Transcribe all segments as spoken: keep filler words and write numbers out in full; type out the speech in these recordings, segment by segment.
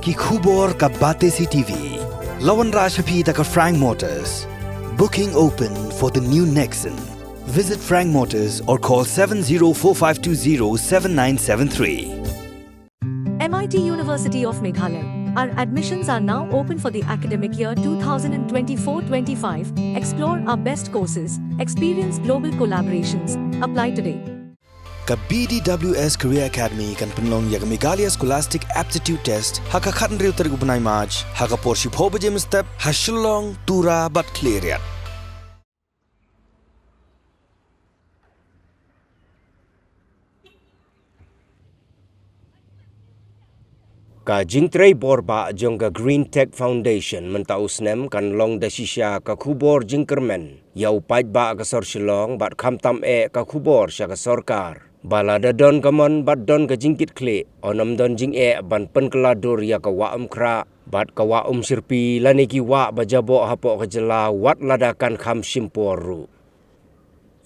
Ki khubor ka Batesi T V. La wanrah sha phi da ka Frank Motors. Booking open for the new Nexon. Visit Frank Motors or call seven zero four five two zero seven nine seven three. M I T University of Meghalaya. Our admissions are now open for the academic year twenty twenty-four twenty-five. Explore our best courses, experience global collaborations. Apply today. Ka B D W S Career Academy kan pynlong ïa ka Meghalaya Scholastic Aptitude Test ha ka khathynriew tarik u bnai March ha ka por shiphew baje mynstep ha Shillong, Tura bad Khliehriat. Ka jingtrei bor bah jong ka Green Tech Foundation mynta u snem kan long da shisha ka khubor jingkyrmen ïa u paidbah ka sor Shillong bad khamtam eh ka khubor sha ka sorkar. Ba lada don ka mon bad don ka jingkitkhlieh, yn ym don jingeh ban pynkylla dur ïa ka Wah Umkhrah bad ka Wah Umshyrpi lane ki wah ba jaboh hapoh ka jylla wat lada kan kham shim por ruh.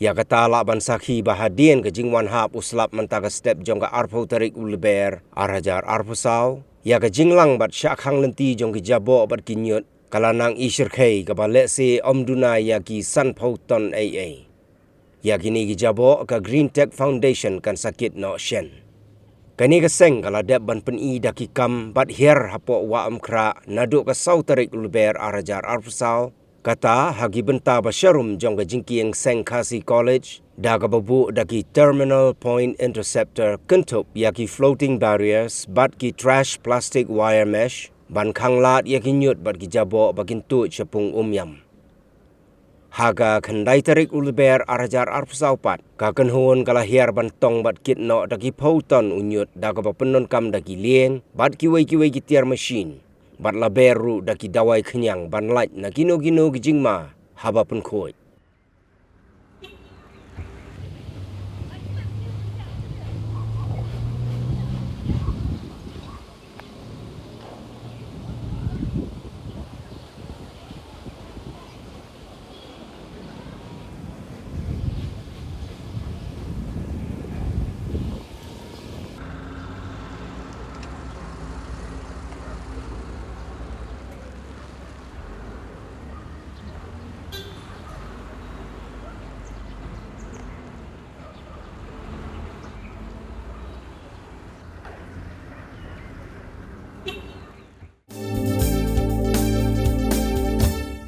Ïa kata lah ban sakhi ba hadien ka jingwan hap u slap mynta ka step jong ka arphew tarik u Lber ar hajar arphew saw, ïa ka jinglang bad shah khang lynti jong ki jaboh bad ki ñiut ka la nang i shyrkhei kaba lehse ym duna ïa ki sanphew ton ei ei. Ïa kine ki jaboh ka Green Tech Foundation kan sa kit noh shen. Kane ka seng ka la dep ban pyni da ki kam bad hiar hapoh Wah Umkhrah naduh ka saw tarik u Lber ar hajar arphew saw, kata ha ki bynta ba sharum jong ka jingkieng seng Khasi College da kaba buh da ki terminal point interceptor kynthup ïa ki floating barriers bad ki trash plastic wire mesh ban khanglad ïa ki ñiut bad ki jaboh ba kin tuid sha pung Umiam. Ha ka khyndai tarik u Lber ar hajar arphew saw pat, ka kynhun ka la hiar ban tong bad kit noh da ki phew ton u ñiut da kaba pyndonkam da ki lieng bad kiwei kiwei ki tiar machine bad la ber ruh da ki dawai khñiang ban lait na kino kino ki jingma haba pynkhuid.